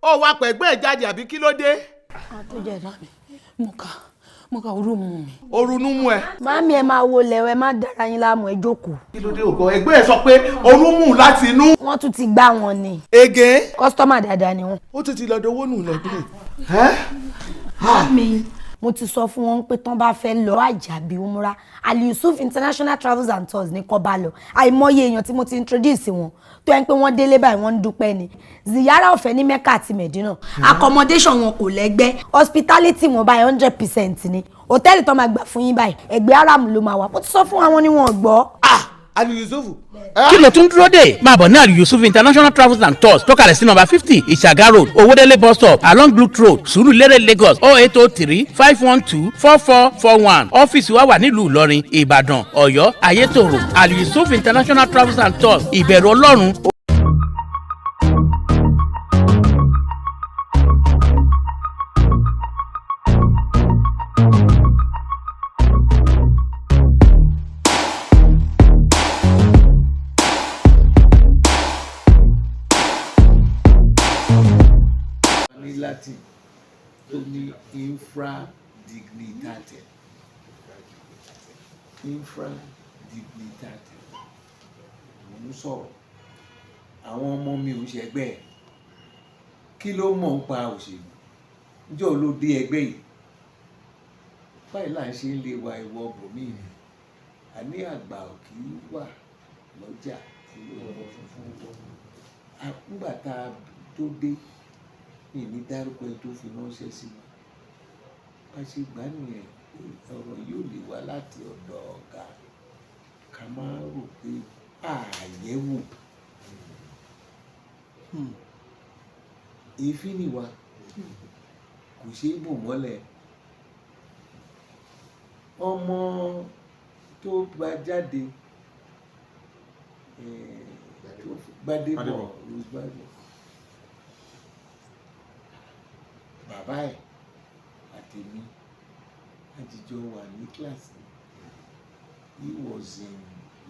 Ó wá pẹ̀gbẹ́ ẹ̀ jáde àbí kí ló dé? Tó jẹ́ ìdá mi, mo kà orú mu mi. Orunú mú ẹ. Màámi, ẹ máa wo lẹ̀wẹ̀, má dára yín láàmú, ẹ jókòó. Kí ló dé ògbọ́? Ẹgbẹ́ ẹ sọ pé orú mú láti inú. Wọ́n tún ti gbá wọn ni. Again. Customer dáadáa ni wọ́n. Ó tún ti lọ dowó nù lọ́dún yìí. Màámi, mo ti sọ fún wọn pé tán bá fẹ́ lọ àjàbí umra, Ali Yusuf International Travels and Tours ní kó bá lọ. Àìmọye èèyàn tí mo ti introduce wọn tó yẹn pé wọ́n délé báyìí, wọ́n ń dúpẹ́ ni. Ziyara ọ̀fẹ́ ní Mecca àti Medina, accommodation wọn kò lẹ́gbẹ́, hospitality wọn báyìí 100% ni. Hòtẹ́ẹ̀lì tó máa gbà fún yín báyìí, ẹgbẹ́ Haram ló máa wà. Mo ti sọ fún àwọn ni wọn gbọ́. Ah, Ali Yusuf. Kí ló tún dúró dè? Máa bọ̀ ní Ali Yusuf International Travels and Tours tó kalẹ̀ sí nọ́mbà 50, Ìṣàgá Road, Owódélé bus stop, along Blue Road, Sùúrùlérè, Lagos, 08035124441. Ọ́fíìsì wa wà nílùú Ìlọrin, Ìbàdàn, Ọ̀yọ́, Ayétòrò. Ali Yusuf International Travels and Tours, ìbẹ̀rù Ọlọ́run. Ní Latin tó ní infra dignitate, infra dignitate. Mò ń sọ̀rọ̀, àwọn ọmọ mi ò ń ṣẹgbẹ́ ẹ̀. Kí ló mọ̀ ń pa òṣèlú? Níjọ́ ló dé ẹgbẹ́ yìí báyìí là ń ṣe ń lé wa ìwọ bòmíì ni. Àní àgbà ò kì í wà lọ́jà tí ọmọ funfun wọ̀. Nígbà tá a tó dé, mi ní dárúkọ ẹni tó fi ránṣẹ́ sí wa. Bá ṣe gbà nìyẹn, ọ̀rọ̀ yóò lè wá láti ọ̀dọ̀ ọ̀gá, ká má rò pé àyẹ̀wò èéfín nìwà kò ṣeé bò mọ́lẹ̀. Ọmọ tó bá jáde, tó Gbádébọ̀, Rose Gbádébọ̀, bàbá ẹ̀ àtèmi àtijọ́ wà ní kíláàsì. He was in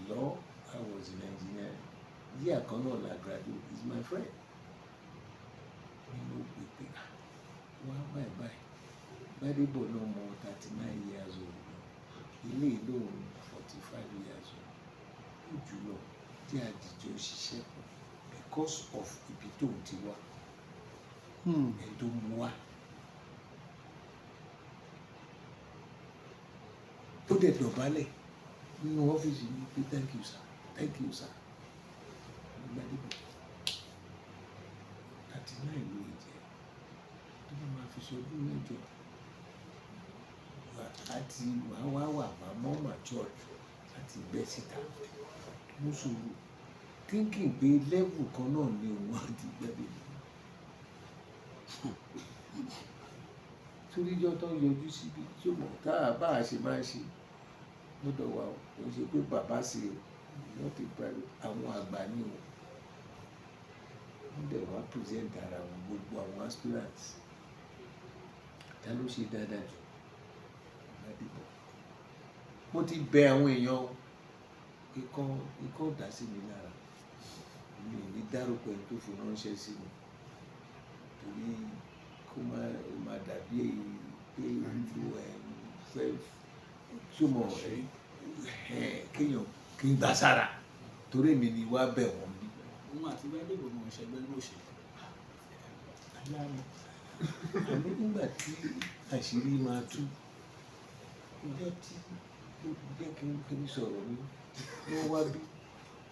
law, I was in engineering. Year kan náà la graduate. He is my friend. Ni mo pè pé, "Ah, wá báyìí báyìí." Gbádébọ̀ náà mọ 39 years old, ilé ìlóhùn 45 years old, ó jùlọ tí àdìjọ ṣiṣẹ́ pọ̀ because of ibi tóun ti wá, ẹni tó mú wá. Ó dẹ̀ dọ̀bálẹ̀ nínú ọ́fíìsì mi pé, "Thank you, sir, thank you, sir." Gbádébọ̀ 39 ló yẹ jẹ́ tó bá máa fi ṣọdún 8 àti wàá wá wà máa mọ́ matured láti bẹ́ síta. Mú sùúrù, thinking pé level kan náà ni òun àti Gbádébọ̀. Toríjọ́ tó ń yọjú síbi tí ó mọ̀ tá a bá a ṣe máa ń ṣe lọ́dọ̀ wa o, kò ṣe pé bàbá sí o, not a private, àwọn àgbà ní o. Wọ́n dẹ̀ wá present ara wọn, gbogbo àwọn aspirants. Ta ló ṣe dáadáa jù? Gbádébọ̀. Mo ti bẹ àwọn èèyàn o, ikọ́ ikọ́ dà sí mi lára. Mi ò ní dárúkọ ẹni tó fi ránṣẹ́ sí mi torí kó má dàbí pé olú ẹ fẹ́ túmọ̀ ẹ kéèyàn kí n gbà sára torí èmi ni wá bẹ̀ wọ́n bí. Òun àti Gbádébọ̀ mọ̀ ń ṣẹgbẹ́ ní òṣèlú. Aláàmú àní nígbà tí àṣírí máa tú, ọjọ́ tí ó jẹ́ kí n sọ̀rọ̀ mi, wọ́n wá bí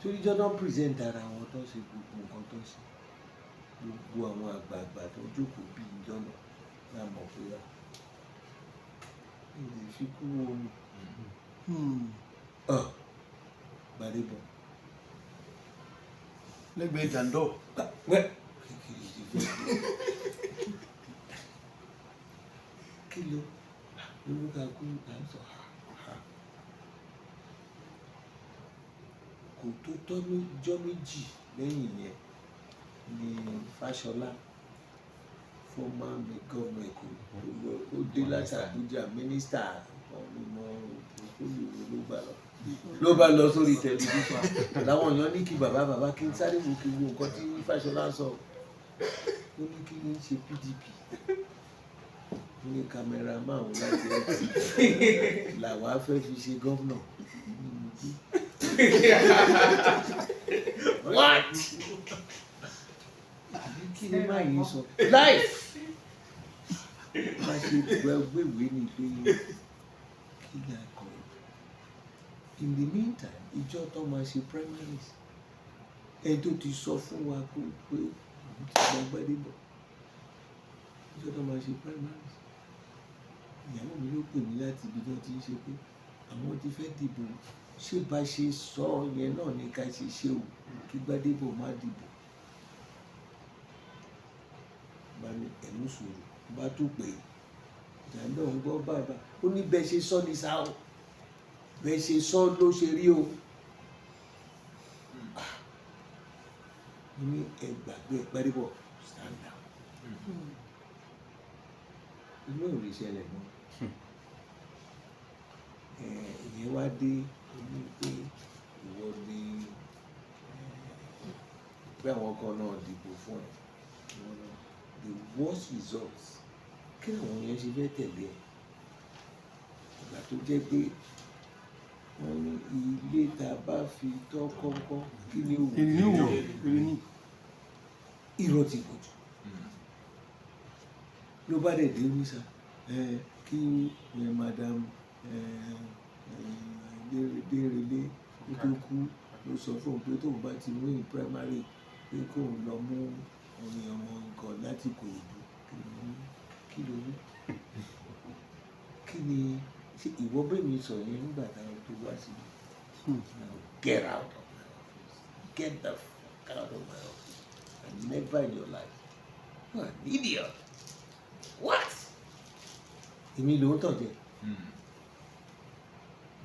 torí jọ́ tó ń present ara wọn, tó ń ṣe gbogbo nǹkan tó ń ṣe, gbogbo àwọn àgbààgbà tó jókòó bí ìjọ náà la mọ̀ pé wá èdè fi kú omi. Gbádébọ̀ Lẹ́gbẹ̀ẹ́ jàǹdọ̀. Wẹ́ kékeré ti fẹ́ kí ló olúkakú à ń sọ ha kò tó tọ́ jọ́ 2 lẹ́yìn yẹn ni Fáṣọlá, former governor Èkó, ó dé láti Àbújá, mínísítà ọmọ olùwò ló gbà lọ, ló bá lọ sórí tẹlifíṣàn. Làwọn èèyàn ní kí bàbá bàbá kí n sáré wò, kí n wo nǹkan tí Fáṣọlá ń sọ. Ó ní kí ní ṣe PDP? Ó ní cameraman òun láti FTV làwa fẹ́ fi ṣe gómìnà. What? Àbí kí ni máa yìí sọ? Life! Má ṣe gbéwèé ni pé kí ni a kọ? In the meantime, ìjọ tó máa ṣe primaries, ẹni tó ti sọ fún wa pé òun ti gba Gbádébọ̀, ìjọ tó máa ṣe primaries, ìyàwó mi ló pè mí láti ibi tó ti ń ṣe pé àwọn ti fẹ́ dìbò, ṣé bá ṣe sọ yẹn náà ni ká ṣe ṣe o, kí Gbádébọ̀ má dìbò. Bá ní ẹ̀mú sùúrù, bá tún pè é, ìjà náà ń gbọ́ bàbá, ó ní bẹ́ẹ̀ ṣe sọ ní sáà o, bẹ́ẹ̀ ṣe sọ ló ṣe rí o. Mo ní ẹ gbàgbé Gbádébọ̀, stand down. Inú ò lè ṣẹlẹ̀ mọ́. Ìyẹn wá dé, ó ní pé ìwọ ni pé àwọn kan náà dìbò fún ẹ. Ìwọ náà the worst results, kí làwọn yẹn ṣe fẹ́ tẹ̀lé ẹ? Ìgbà tó jẹ́ pé wọ́n ní ilé tá a bá fi tọ́ kọ́ńkọ́ kí ni ó wù? Irọ́ ti pọ̀ jù. Ló bá dẹ̀ dé ní sá, kí madam Dérelé tó kú ló sọ fún un pé tóun bá ti win primary pé kóun lọ mú orin ọmọ nǹkan láti Ìkòròdú. Kí ló ní? Kí ni ṣé ìwọ bẹ́ẹ̀ mi sọ yẹn nígbà táwọn tó wá sí mi? Now get out of my office. Get the fuck out of my office. And never in your life. You are an idiot. What? Èmi ló ń tàn jẹ.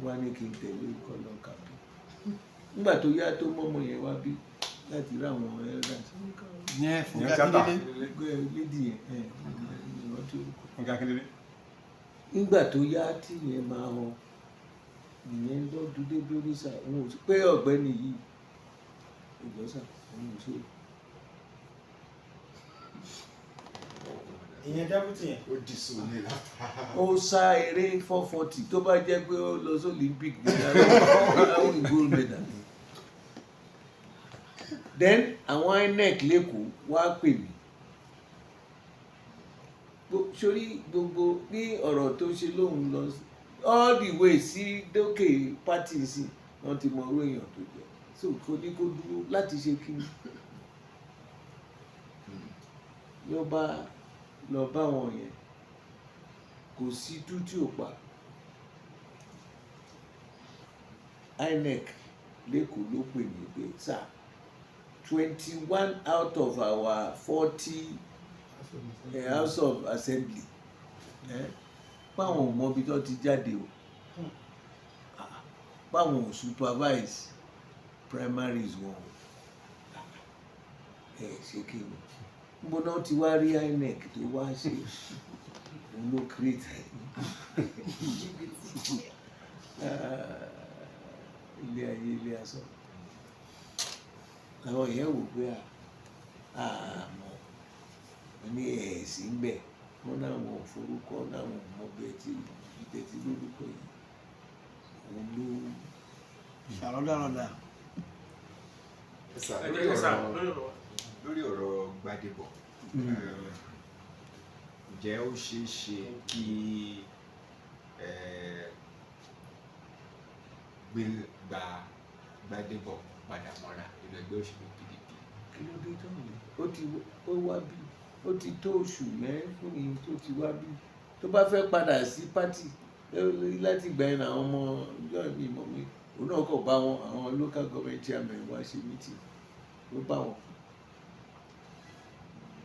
Wá ní kí n tẹ̀lé kọ́ lọ kàwé. Nígbà tó yá tó mọ́mọ́ yẹn wá bí láti rí àwọn elders. Ìyẹn Fúnkẹ́ Akíndélé. Lédi yẹn ìrántí orúkọ. Fúnkẹ́ Akíndélé. Nígbà tó yá tí yẹn máa hàn, ìyẹn lọ́dún dé bí oníṣà, òun ò sí pé ọ̀gbẹ́ni yìí ìjọsà òun ò ṣe. Ìyẹn deputy yẹn. Ó di sùn ní lápá. Ó sá eré 440 tó bá jẹ́ pé ó lọ sí Olympic ní àwọn gold medal. Then àwọn INEC lẹ́kọ̀ọ́ wá pè mí. Sórí gbogbo ní ọ̀rọ̀ tó ṣe lóhùn lọ all the way sí dókè party sí wọ́n ti mọ orú èèyàn tó jẹ́. So kò ní kó dúró láti ṣe kí ni. Ló bá lọ bá wọn yẹn, kò sí tú tí ò pa. INEC lẹ́kọ̀ọ́ ló pè mí pé sir, 21 out of our 40 House of Assembly báwọn ò mọ ibi tó ti jáde o, báwọn ò supervise primaries wọn o. Ẹ ṣe kí ni níbo náà ti wá rí INEC tó wá ṣe òun ló create ilé ayé ilé asán. Àwọn èèyàn wò pé àmọ́ ní ẹ̀sì ń bẹ̀ wọ́n náwọn forúkọ náwọn mọ bẹ́ẹ̀ tí ìtẹ̀tí lórúkọ yìí òun ló. Ṣàlọ́dàlọ́dà. Lórí ọ̀rọ̀ Gbádébọ̀, ǹjẹ́ ó ṣeé ṣe kí gba Gbádébọ̀ padà mọ́ra nínú ẹgbẹ́ òṣèlú PDP? Kí ló dé tán ni? Ó ti wá bí, ó ti tó oṣù mẹ́fún tó ti wá bí. Tó bá fẹ́ padà sí pátì láti ìgbà yẹn àwọn ọmọ ìjọ mi mọ̀ mi, òun náà kọ̀ bá wọn àwọn local government chairman wá ṣe meeting, ló bá wọn.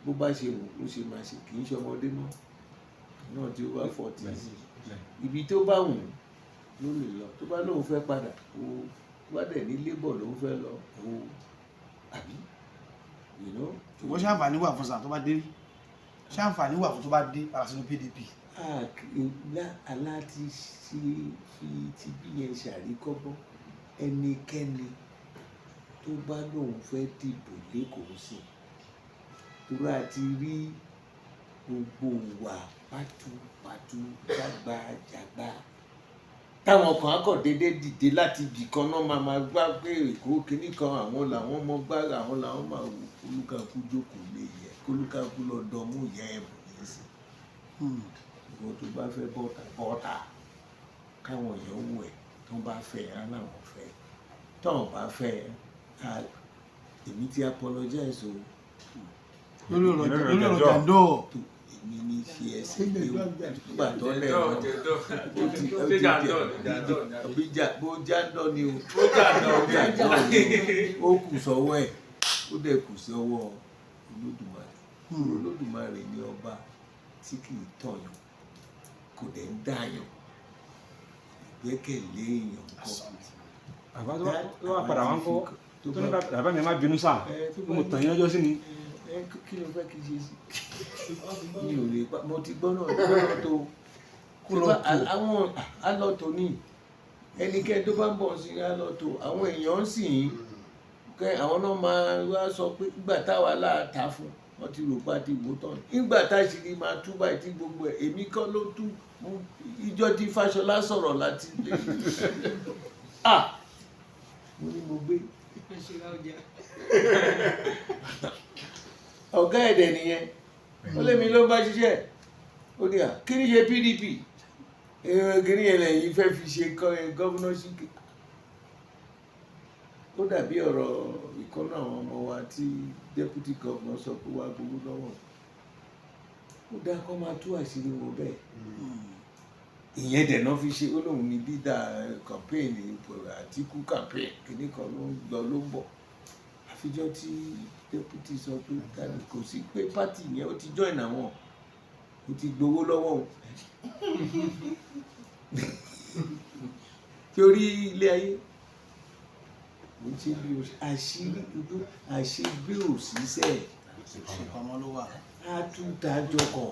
Bó bá ṣe wù ló ṣe máa ṣe, kì í ṣe ọmọdé mọ́ náà tí ó bá 40. Ibi tó bá wù ló lè lọ, tó bá lóun fẹ́ padà ó, tó bá dẹ̀ ní labour lòun fẹ́ lọ ó, àbí? Ṣùgbọ́n ṣàǹfààní wà fún sà tó bá dé, ṣàǹfààní wà fún tó bá dé padà sínú PDP. Aláti ṣe fi ti bí yẹn ṣàríkọ́gbọ́n, ẹnikẹ́ni tó bá lóun fẹ́ dìbò lẹ́kọ̀ọ́ sí Torí a ti rí gbogbo wà pátúpátú, jágbajàgba, táwọn kan á kọ̀ déédéé dìde láti ibì kan náà, máa gbá pé Èkó kínní kan, àwọn làwọn mọ gbá, àwọn làwọn máa wò. Kólúkàkú jókòó lé yẹ, kólúkàkú lọ dọmú ìyá ẹ̀ mọ̀ nísìn. Ìwọ tó bá fẹ́ bọ́ta, bọ́ta, káwọn èèyàn wò ẹ̀. Tó bá fẹ́ ẹ̀, aláwọ̀ fẹ́. Tó bá fẹ́ ẹ̀, èmi ti apologize o. Lórí ọ̀rọ̀ jàǹdó. Tó èmi ní ṣe ẹsẹ̀ pé o nígbà tó lẹ̀ wọ́n ó ti ó ti jẹ bí bó jàǹdọ̀ ni o, bó jàǹdọ̀ ni o, ó kù sọ́wọ́ ẹ̀, ó dẹ̀ kù sí ọwọ́ Olódùmarè. Olódùmarè ni ọba tí kì í tọ̀yàn, kò dẹ̀ ń dàyàn, ìgbẹ́kẹ̀lé èèyàn kọ́. Bàbá tó wà padà wá ń kọ́ tó ní bàbá mi, má bínú sáà, mo tàn yín lọ́jọ́ sí ni. Ẹ kí ló fẹ́ kí n ṣe sí? Mi ò lè pa. Mo ti gbọ́ náà, gbọ́ náà tó Kó lọ Ṣé tò. Àwọn alọ́tò ní ẹnikẹ́ni tó bá ń bọ̀ sí alọ́tò, àwọn èèyàn sì ń kẹ́, àwọn náà máa wá sọ pé nígbà táwa láàta fún wọn ti rò pa ti wò tán, nígbà táṣìírí máa tú báyìí tí gbogbo ẹ̀, èmi kọ́ ló tú. Ìjọ tí Fáṣọlá sọ̀rọ̀ láti lè, ah, mo ní mo gbé ọ̀gá ẹ̀dẹ̀ nìyẹn. Ó lé mi ló bá ṣiṣẹ́, ó ní à kí ni ṣe PDP èrò kí ni yẹn lẹ́yìn fẹ́ fi ṣe governorship. Ó dàbí ọ̀rọ̀ ìkọ́nà àwọn ọmọ wa tí deputy governor sọ pé wàá gbowó lọ́wọ́. Ó dáa kó máa tú àṣírí wọn bẹ́ẹ̀. Ìyẹn dẹ̀ náà fi ṣe, ó lóun ní dídá campaign Àtíkù, campaign kìíní kan ló ń lọ ló ń bọ̀, àfijọ́ tí deputy sọ pé tani kò sí pé party yẹn ó ti join àwọn, ó ti gbowó lọ́wọ́ òun. Torí ilé ayé mo ṣe bí o àṣírí ojú àṣegbé òṣìṣẹ́. Ìpamọ́ ló wà. Á tún dájọ́ kan.